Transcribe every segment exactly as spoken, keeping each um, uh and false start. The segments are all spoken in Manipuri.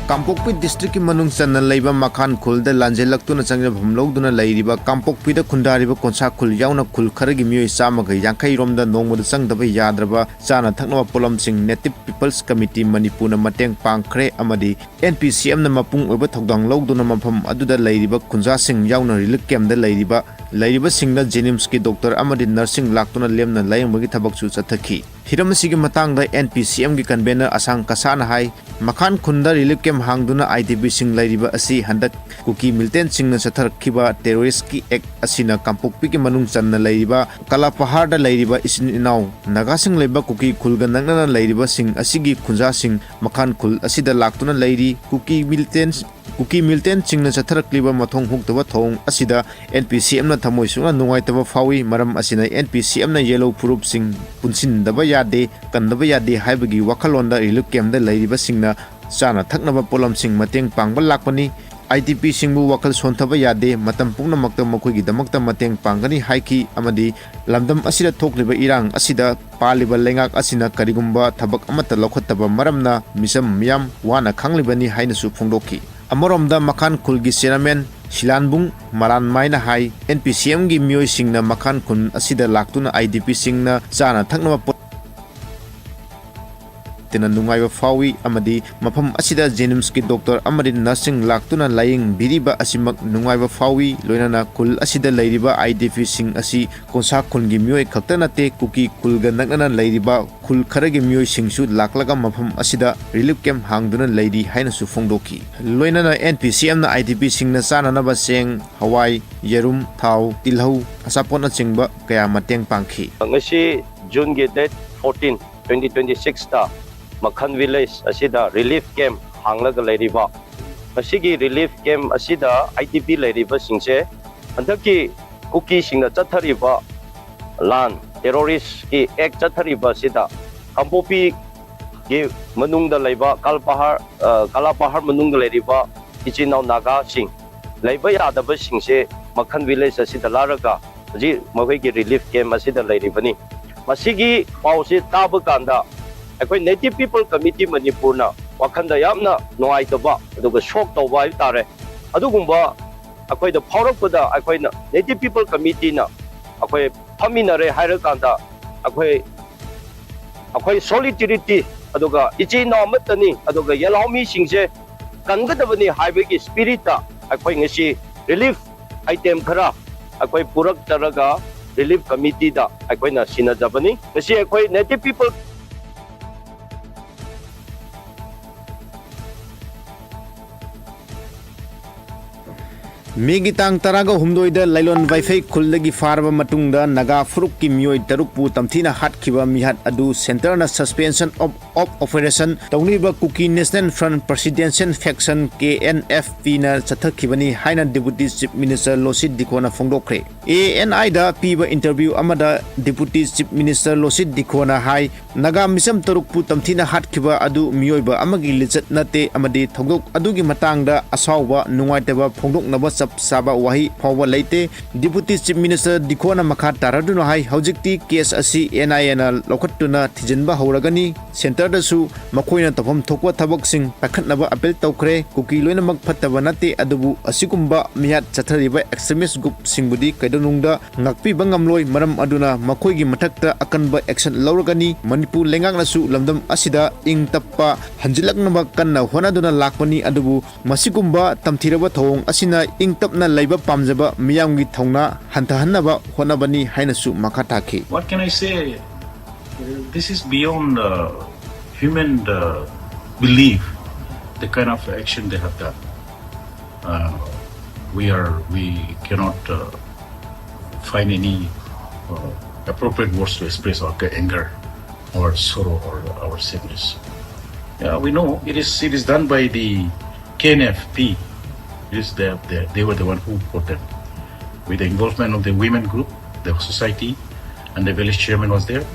ꯀꯥꯡꯄꯣꯛꯄꯤ ꯗꯤꯁꯇ꯭ꯔꯤꯛꯀꯤ ꯃꯅꯨꯡ ꯆꯟꯅ ꯂꯩꯕ ꯃꯈꯥꯟ ꯈꯨꯜꯗ ꯂꯥꯟꯖꯦꯜꯂꯛꯇꯨꯅ ꯆꯪꯖꯐꯝ ꯂꯧꯗꯨꯅ ꯂꯩꯔꯤꯕ ꯀꯥꯡꯄꯣꯛꯄꯤꯗ ꯈꯨꯟꯗꯥꯔꯤꯕ ꯀꯣꯟꯁꯥ ꯈꯨꯜ ꯌꯥꯎꯅ ꯈꯨꯜ ꯈꯔꯒꯤ ꯃꯤꯑꯣꯏ ꯆꯥꯝꯃꯒ ꯌꯥꯡꯈꯩ ꯔꯣꯝꯗ ꯅꯣꯡꯃꯗ ꯆꯪꯗꯕ ꯌꯥꯗ꯭ꯔꯕ ꯆꯥꯅ ꯊꯛꯅꯕ ꯄꯣꯠꯂꯝꯁꯤꯡ Native People's Committee ꯃꯅꯤꯄꯨꯔꯅ ꯃꯇꯦꯡ ꯄꯥꯡꯈ꯭ꯔꯦ ꯑꯃꯗꯤ N P C Mꯅ ꯃꯄꯨꯡ ꯑꯣꯏꯕ ꯊꯧꯗꯥꯡ ꯂꯧꯗꯨꯅ ꯃꯐꯝ ꯑꯗꯨꯗ ꯂꯩꯔꯤꯕ ꯈꯨꯟꯖꯥꯁꯤꯡ ꯌꯥꯎꯅ relief campꯗ ꯂꯩꯔꯤꯕ ꯂꯩꯔꯤꯕꯁꯤꯡꯗ JNIMSꯀꯤ doctor ꯑꯃꯗꯤ nursing ꯂꯥꯛꯇꯨꯅ ꯂꯦꯝꯅ ꯂꯥꯌꯦꯡꯕꯒꯤ ꯊꯕꯛꯁꯨ ꯆꯠꯊꯈꯤ꯫ ꯍꯤꯔꯝ ꯑꯁꯤꯒꯤ ꯃꯇꯥꯡꯗ N P C Mꯒꯤ convener ꯑꯁꯥꯡ ꯀꯁꯥꯅ ꯍꯥꯏ, ꯃꯈꯥꯟ ꯈꯨꯟꯗ relief camp ꯍꯥꯡꯗꯨꯅ I D Pꯁꯤꯡ ꯂꯩꯔꯤꯕ ꯑꯁꯤ ꯍꯟꯗꯛ ꯀꯨꯀꯤ militantꯁꯤꯡꯅ ꯆꯠꯊꯔꯛꯈꯤꯕ terroristꯀꯤ act ꯑꯁꯤꯅ ꯀꯥꯡꯄꯣꯛꯄꯤꯒꯤ ꯃꯅꯨꯡ ꯆꯟꯅ ꯂꯩꯔꯤꯕ ꯀꯂꯥꯄꯍꯥꯔꯗ ꯂꯩꯔꯤꯕ ꯏꯆꯤꯟ ꯏꯅꯥꯎ ꯅꯥꯒꯥꯁꯤꯡ ꯂꯩꯕ ꯀꯨꯀꯤ ꯈꯨꯜꯒ ꯅꯛꯅꯅ ꯂꯩꯔꯤꯕꯁꯤꯡ ꯑꯁꯤꯒꯤ ꯈꯨꯟꯖꯥꯁꯤꯡ ꯃꯈꯥꯟ ꯈꯨꯜ ꯑꯁꯤꯗ ꯂꯥꯛꯇꯨꯅ ꯂꯩꯔꯤ꯫ ꯀꯨꯀꯤ militant ꯀꯨꯀꯤ militantꯁꯤꯡꯅ ꯆꯠꯊꯔꯛꯂꯤꯕ ꯃꯊꯣꯡ ꯍꯨꯛꯇꯕ ꯊꯧꯑꯣꯡ ꯑꯁꯤꯗ N P C Mꯅ ꯊꯃꯣꯏ ꯁꯣꯛꯅ ꯅꯨꯡꯉꯥꯏꯇꯕ ꯐꯥꯎꯏ꯫ ꯃꯔꯝ ꯑꯁꯤꯅ N P C Mꯅ yellow ꯐꯨꯔꯨꯞꯁꯤꯡ ꯄꯨꯟꯁꯤꯟꯗꯕ ꯌꯥꯗꯦ, ꯀꯟꯗꯕ ꯌꯥꯗꯦ ꯍꯥꯏꯕꯒꯤ ꯋꯥꯈꯜꯂꯣꯟꯗ relief campꯗ ꯂꯩꯔꯤꯕꯁꯤꯡꯅ ꯆꯥꯅ ꯊꯛꯅꯕ ꯄꯣꯠꯂꯝꯁꯤꯡ ꯃꯇꯦꯡ ꯄꯥꯡꯕ ꯂꯥꯛꯄꯅꯤ꯫ I D Pꯁꯤꯡꯕꯨ ꯋꯥꯈꯜ ꯁꯣꯟꯊꯕ ꯌꯥꯗꯦ, ꯃꯇꯝ ꯄꯨꯝꯅꯃꯛꯇ ꯃꯈꯣꯏꯒꯤꯗꯃꯛꯇ ꯃꯇꯦꯡ ꯄꯥꯡꯒꯅꯤ ꯍꯥꯏꯈꯤ ꯑꯃꯗꯤ ꯂꯝꯗꯝ ꯑꯁꯤꯗ ꯊꯣꯛꯂꯤꯕ ꯏꯔꯥꯡ ꯑꯁꯤꯗ ꯄꯥꯜꯂꯤꯕ ꯂꯩꯉꯥꯛ ꯑꯁꯤꯅ ꯀꯔꯤꯒꯨꯝꯕ ꯊꯕꯛ ꯑꯃꯠꯇ ꯂꯧꯈꯠꯇꯕ ꯃꯔꯝꯅ ꯃꯤꯆꯝ ꯃꯤꯌꯥꯝ ꯋꯥꯅ ꯈꯥꯡꯂꯤꯕꯅꯤ ꯍꯥꯏꯅꯁꯨ ꯐꯣꯡꯗꯣꯛꯈꯤ꯫ ꯑꯃꯔꯣꯝꯗ ꯃꯈꯥꯟ ꯈꯨꯜꯒꯤ chairman ꯁꯤꯂꯥꯟꯕꯨꯡ ꯃꯔꯥꯟꯃꯥꯏꯅ ꯍꯥꯏ, N P C Mꯒꯤ ꯃꯤꯑꯣꯏꯁꯤꯡꯅ ꯃꯈꯥꯟ ꯈꯨꯜ ꯑꯁꯤꯗ ꯂꯥꯛꯇꯨꯅ I D Pꯁꯤꯡꯅ ꯆꯥꯅ ꯊꯛꯅꯕ ꯄꯣꯠ ꯇꯤꯅ ꯅꯨꯡꯉꯥꯏꯕ ꯐꯥꯎꯏ ꯑꯃꯗꯤ ꯃꯐꯝ ꯑꯁꯤꯗ JNIMSꯀꯤ doctor ꯑꯃꯗꯤ nursing ꯂꯥꯛꯇꯨꯅ ꯂꯥꯌꯦꯡꯕꯤꯔꯤꯕ ꯑꯁꯤꯃꯛ ꯅꯨꯡꯉꯥꯏꯕ ꯐꯥꯎꯏ꯫ ꯂꯣꯏꯅꯅ ꯈꯨꯜ ꯑꯁꯤꯗ ꯂꯩꯔꯤꯕ I D Pꯁꯤꯡ ꯑꯁꯤ ꯀꯣꯟꯁꯥ ꯈꯨꯜꯒꯤ ꯃꯤꯑꯣꯏ ꯈꯛꯇ ꯅꯠꯇꯦ, ꯀꯨꯀꯤ ꯈꯨꯜꯒ ꯅꯛꯅꯅ ꯂꯩꯔꯤꯕ ꯈꯨꯜ ꯈꯔꯒꯤ ꯃꯤꯑꯣꯏꯁꯤꯡꯁꯨ ꯂꯥꯛꯂꯒ ꯃꯐꯝ ꯑꯁꯤꯗ relief camp ꯍꯥꯡꯗꯨꯅ ꯂꯩꯔꯤ ꯍꯥꯏꯅꯁꯨ ꯐꯣꯡꯗꯣꯛꯈꯤ꯫ ꯂꯣꯏꯅꯅ N P C Mꯅ I D Pꯁꯤꯡꯅ ꯆꯥꯅꯅꯕ ꯆꯦꯡ, ꯍꯋꯥꯏ, ꯌꯦꯔꯨꯝ, ꯊꯥꯎ, ꯇꯤꯜꯍꯧ, ꯑꯆꯥꯄꯣꯠꯅꯆꯤꯡꯕ ꯀꯌꯥ ꯃꯇꯦꯡ ꯄꯥꯡꯈꯤ꯫ ꯉꯁꯤ Juneꯒꯤ date fourteen, twenty twenty sixꯇ ꯃꯈꯟ village ꯑꯁꯤꯗ relief camp ꯍꯥꯡꯂꯒ ꯂꯩꯔꯤꯕ, ꯃꯁꯤꯒꯤ relief camp ꯑꯁꯤꯗ I D P ꯂꯩꯔꯤꯕꯁꯤꯡꯁꯦ ꯍꯟꯗꯛꯀꯤ ꯀꯨꯀꯤꯁꯤꯡꯅ ꯆꯠꯊꯔꯤꯕ ꯂꯥꯟ, terroristꯀꯤ act ꯆꯠꯊꯔꯤꯕ ꯑꯁꯤꯗ ꯀꯥꯡꯄꯣꯛꯄꯤꯒꯤ ꯃꯅꯨꯡꯗ ꯂꯩꯕ ꯀꯥꯜꯄꯍꯥꯔ, ꯑ, ꯀꯥꯂꯥꯄꯍꯥꯔ ꯃꯅꯨꯡꯗ ꯂꯩꯔꯤꯕ ꯏꯆꯤꯟ ꯏꯅꯥꯎ ꯅꯥꯒꯥꯁꯤꯡ ꯂꯩꯕ ꯌꯥꯗꯕꯁꯤꯡꯁꯦ ꯃꯈꯟ village ꯑꯁꯤꯗ ꯂꯥꯛꯂꯒ ꯍꯧꯖꯤꯛ ꯃꯈꯣꯏꯒꯤ relief camp ꯑꯁꯤꯗ ꯂꯩꯔꯤꯕꯅꯤ꯫ ꯃꯁꯤꯒꯤ ꯄꯥꯎꯁꯤ ꯇꯥꯕ ꯀꯥꯟꯗ ꯑꯩꯈꯣꯏ Native People Committee ꯃꯅꯤꯄꯨꯔꯅ ꯋꯥꯈꯟꯗ ꯌꯥꯝꯅ ꯅꯨꯡꯉꯥꯏꯇꯕ, ꯑꯗꯨꯒ ꯁꯣꯛ ꯇꯧꯕ ꯍꯥꯏꯕ ꯇꯥꯔꯦ꯫ ꯑꯗꯨꯒꯨꯝꯕ ꯑꯩꯈꯣꯏꯗ ꯐꯥꯎꯔꯛꯄꯗ, ꯑꯩꯈꯣꯏꯅ Native People Committeeꯅ ꯑꯩꯈꯣꯏ ꯐꯝꯃꯤꯟꯅꯔꯦ ꯍꯥꯏꯔꯀꯥꯟꯗ, ꯑꯩꯈꯣꯏ ꯑꯩꯈꯣꯏ solidarity, ꯑꯗꯨꯒ ꯏꯆꯤꯟ ꯏꯅꯥꯎ ꯑꯃꯠꯇꯅꯤ, ꯑꯗꯨꯒ ꯌꯦꯜꯍꯧꯃꯤꯁꯤꯡꯁꯦ ꯀꯟꯒꯗꯕꯅꯤ ꯍꯥꯏꯕꯒꯤ spiritꯇ ꯑꯩꯈꯣꯏ ꯉꯁꯤ relief item ꯈꯔ ꯑꯩꯈꯣꯏ ꯄꯨꯔꯛꯆꯔꯒ relief committeeꯗ ꯑꯩꯈꯣꯏꯅ ꯁꯤꯟꯅꯖꯕꯅꯤ꯫ ꯉꯁꯤ ꯑꯩꯈꯣꯏ Native People ꯃꯦꯒꯤ ꯇꯥꯡ ꯇꯔꯥꯒ ꯍꯨꯝꯗꯣꯏꯗ ꯂꯥꯏꯂꯣꯟ ꯋꯥꯏꯐꯩ ꯈꯨꯜꯗꯒꯤ ꯐꯥꯔꯕ ꯃꯇꯨꯡꯗ ꯅꯥꯒꯥ ꯐꯨꯔꯨꯞꯀꯤ ꯃꯤꯑꯣꯏ ꯇꯔꯨꯛꯄꯨ ꯇꯝꯊꯤꯅ ꯍꯥꯠꯈꯤꯕ ꯃꯤꯍꯥꯠ ꯑꯗꯨ centreꯅ suspension of of operation ꯇꯧꯅꯤꯕ Kuki National Front Presidential Faction, KNFPꯅ ꯆꯠꯊꯈꯤꯕꯅꯤ ꯍꯥꯏꯅ Deputy Chief Minister ꯂꯣꯁꯤꯠ ꯗꯤꯈꯣꯅ ꯐꯣꯡꯗꯣꯛꯈ꯭ꯔꯦ꯫ ANIꯗ ꯄꯤꯕ interview ꯑꯃꯗ Deputy Chief Minister ꯂꯣꯁꯤꯠ ꯗꯤꯈꯣꯅ ꯍꯥꯏ, ꯅꯥꯒꯥ ꯃꯤꯆꯝ ꯇꯔꯨꯛꯄꯨ ꯇꯝꯊꯤꯅ ꯍꯥꯠꯈꯤꯕ ꯑꯗꯨ ꯃꯤꯑꯣꯏꯕ ꯑꯃꯒꯤ ꯂꯤꯆꯠ ꯅꯠꯇꯦ ꯑꯃꯗꯤ ꯊꯧꯗꯣꯛ ꯑꯗꯨꯒꯤ ꯃꯇꯥꯡꯗ ꯑꯁꯥꯎꯕ, ꯅꯨꯡꯉꯥꯏꯇꯕ ꯐꯣꯡꯗꯣꯛꯅꯕ ꯆꯞ ꯆꯥꯕ ꯋꯥꯍꯩ ꯐꯥꯎꯕ ꯂꯩꯇꯦ꯫ Deputy Chief Minister ꯗꯤꯈꯣꯅ ꯃꯈꯥ ꯇꯥꯔꯗꯨꯅ ꯍꯥꯏ, ꯍꯧꯖꯤꯛꯇꯤ case ꯑꯁꯤ NIAꯅ ꯂꯧꯈꯠꯇꯨꯅ ꯊꯤꯖꯤꯟꯕ ꯍꯧꯔꯒꯅꯤ꯫ Centreꯗꯁꯨ ꯃꯈꯣꯏꯅ ꯇꯧꯐꯝ ꯊꯣꯛꯄ ꯊꯕꯛꯁꯤꯡ ꯄꯥꯏꯈꯠꯅꯕ appeal ꯇꯧꯈ꯭ꯔꯦ꯫ ꯀꯨꯀꯤ ꯂꯣꯏꯅꯃꯛ ꯐꯠꯇꯕ ꯅꯠꯇꯦ, ꯑꯗꯨꯕꯨ ꯑꯁꯤꯒꯨꯝꯕ ꯃꯤꯍꯥꯠ ꯆꯠꯊꯔꯤꯕ extremist groupꯁꯤꯡꯕꯨꯗꯤ ꯀꯩꯗꯧꯅꯨꯡꯗ ꯉꯥꯛꯄꯤꯕ ꯉꯝꯂꯣꯏ꯫ ꯃꯔꯝ ꯑꯗꯨꯅ ꯃꯈꯣꯏꯒꯤ ꯃꯊꯛꯇ ꯑꯀꯟꯕ action ꯂꯧꯔꯒꯅꯤ꯫ ꯃꯅꯤꯄꯨꯔ ꯂꯩꯉꯥꯛꯅꯁꯨ ꯂꯝꯗꯝ ꯑꯁꯤꯗ ꯏꯪ ꯇꯞꯄ ꯍꯟꯖꯤꯜꯂꯛꯅꯕ ꯀꯟꯅ ꯍꯣꯠꯅꯗꯨꯅ ꯂꯥꯛꯄꯅꯤ, ꯑꯗꯨꯕꯨ ꯃꯁꯤꯒꯨꯝꯕ ꯇꯝꯊꯤꯔꯕ ꯊꯧꯑꯣꯡ ꯑꯁꯤꯅ ꯏꯪ ꯇꯞꯅ ꯂꯩꯕ ꯄꯥꯝꯖꯕ ꯃꯤꯌꯥꯝꯒꯤ ꯊꯧꯅꯥ ꯍꯟꯊꯍꯟꯅꯕ ꯍꯣꯠꯅꯕꯅꯤ ꯍꯥꯏꯅꯁꯨ ꯃꯈꯥ ꯇꯥꯈꯤ꯫ What can I say? This is beyond uh, human uh, belief, the kind of action they have done. Uh, we are, we cannot uh, find any uh, appropriate words to express our anger, our sorrow, or our sadness. Yeah, we know it is, it is done by the K N F P. It is the, the, they were the one who fought them. With the involvement of the women group, the society, and the village chairman was there.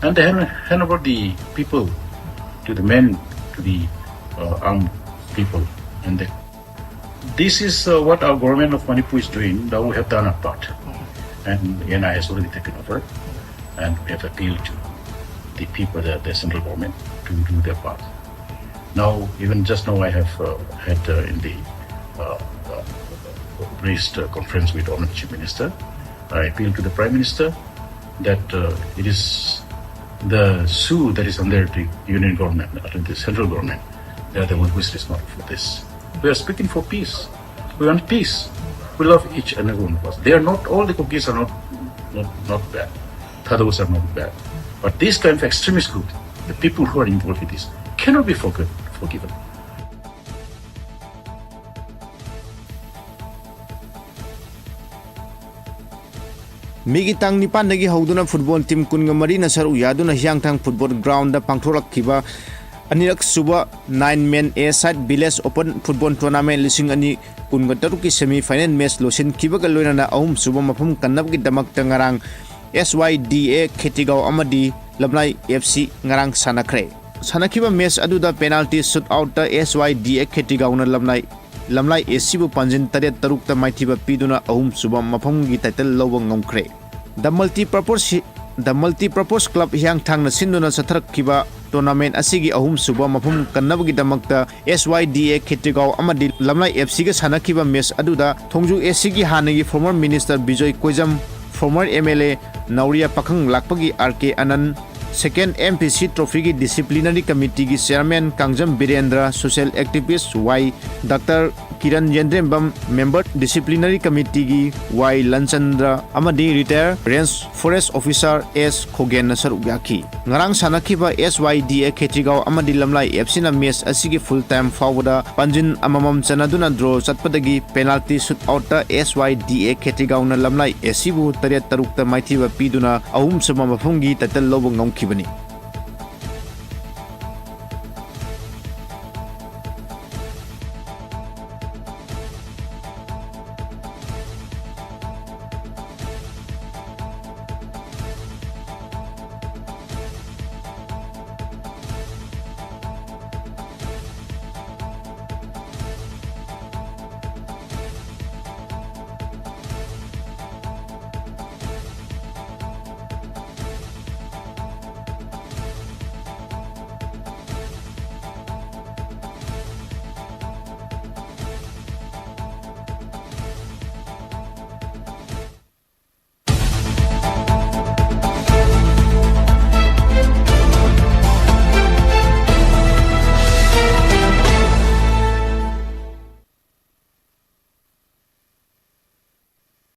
And they hand, hand over the people to the men, to the uh, armed people. And the, this is uh, what our government of Manipur is doing. Now we have done our part. And N I A has already taken over. And we have appealed to the people, the, the central government, to do their part. Now, even just now, I have uh, had uh, in the uh, uh, raised uh, conference with Honorable Chief Minister. I appeal to the Prime Minister that uh, it is the SoO that is under the union government, under the central government. They are the one who is responsible for this. We are speaking for peace. We want peace. We love each and every one of us. They are not, all the Kukis are not, not, not bad. Thadous are not bad. But this kind of extremist group, the people who are involved in this, cannot be forgiven. Forgiven. ꯃꯦꯒꯤ ꯇꯥꯡ ꯅꯤꯄꯥꯟꯗꯒꯤ ꯍꯧꯗꯨꯅ ꯐꯨꯠꯕꯣꯜ ꯇꯤꯝ ꯀꯨꯟꯒ ꯃꯔꯤꯅ ꯁꯔꯨꯛ ꯌꯥꯗꯨꯅ ꯍꯤꯌꯥꯡꯊꯥꯡ ꯐꯨꯠꯕꯣꯜ ꯒ꯭ꯔꯥꯎꯟꯗ ꯄꯥꯡꯊꯣꯔꯛꯈꯤꯕ ꯑꯅꯤꯔꯛ ꯁꯨꯕ nine man A side village open football tournament ꯂꯤꯁꯤꯡ ꯑꯅꯤ ꯀꯨꯟꯒ ꯇꯔꯨꯛꯀꯤ semi final match ꯂꯣꯏꯁꯤꯟꯈꯤꯕꯒ ꯂꯣꯏꯅꯅ ꯑꯍꯨꯝ ꯁꯨꯕ ꯃꯐꯝ ꯀꯟꯅꯕꯒꯤꯗꯃꯛꯇ ꯉꯔꯥꯡ S Y D A ꯈꯦꯇꯤꯒꯥꯎ ꯑꯃꯗꯤ ꯂꯝꯂꯥꯏ F C ꯉꯔꯥꯡ ꯁꯥꯟꯅꯈ꯭ꯔꯦ꯫ ꯁꯥꯟꯅꯈꯤꯕ match ꯑꯗꯨꯗ penalty shoot outꯇ S Y D A ꯈꯦꯇꯤꯒꯥꯎꯅ ꯂꯝꯂꯥꯏ ꯂꯝꯂꯥꯏ A Cꯕꯨ ꯄꯥꯟꯖꯤꯟ ꯇꯔꯦꯠ ꯇꯔꯨꯛꯇ ꯃꯥꯏꯊꯤꯕ ꯄꯤꯗꯨꯅ ꯑꯍꯨꯝꯁꯨꯕ ꯃꯐꯝꯒꯤ title ꯂꯧꯕ ꯉꯝꯈ꯭ꯔꯦ꯫ The multi-purpose, The Multi-Purpose Club ꯍꯤꯌꯥꯡꯊꯥꯡꯅ ꯁꯤꯟꯗꯨꯅ ꯆꯠꯊꯔꯛꯈꯤꯕ tournament ꯑꯁꯤꯒꯤ ꯑꯍꯨꯝꯁꯨꯕ ꯃꯐꯝ ꯀꯟꯅꯕꯒꯤꯗꯃꯛꯇ S Y D A ꯈꯦꯇ꯭ꯔꯤꯒꯥꯎ ꯑꯃꯗꯤ ꯂꯝꯂꯥꯏ F Cꯒ ꯁꯥꯟꯅꯈꯤꯕ match ꯑꯗꯨꯗ ꯊꯣꯡꯖꯨ A Cꯒꯤ ꯍꯥꯟꯅꯒꯤ former minister Bijoy ꯀꯣꯏꯖꯝ, former M L A ꯅꯥꯎꯔꯤꯌꯥ ꯄꯥꯈꯪ ꯂꯥꯛꯄꯒꯤ R K ꯑꯅꯟ, second M P C trophyꯒꯤ disciplinary committeeꯒꯤ chairman Kangjam Birendra, social activist Y Doctor Kiran ꯌꯦꯟꯗ꯭ꯔꯦꯝꯕꯝ, member disciplinary committeeꯒꯤ Y ꯂꯟꯆꯟꯗ꯭ꯔ ꯑꯃꯗꯤ retired range forest officer S ꯈꯣꯒꯦꯟꯅ ꯁꯔꯨꯛ ꯌꯥꯈꯤ꯫ ꯉꯔꯥꯡ ꯁꯥꯟꯅꯈꯤꯕ S Y D A ꯈꯦꯇ꯭ꯔꯤꯒꯥꯎ ꯑꯃꯗꯤ ꯂꯝꯂꯥꯏ F Cꯅ match ꯑꯁꯤꯒꯤ full time ꯐꯥꯎꯕꯗ ꯄꯥꯟꯖꯤꯟ ꯑꯃꯃꯝ ꯆꯟꯅꯗꯨꯅ draw ꯆꯠꯄꯗꯒꯤ penalty shoot outꯇ S Y D A ꯈꯦꯇ꯭ꯔꯤꯒꯥꯎꯅ ꯂꯝꯂꯥꯏ A Cꯕꯨ ꯇꯔꯦꯠ ꯇꯔꯨꯛꯇ ꯃꯥꯏꯊꯤꯕ ꯄꯤꯗꯨꯅ ꯑꯍꯨꯝꯁꯨꯕ ꯃꯐꯝꯒꯤ title ꯂꯧꯕ ꯉꯝꯈꯤꯕꯅꯤ꯫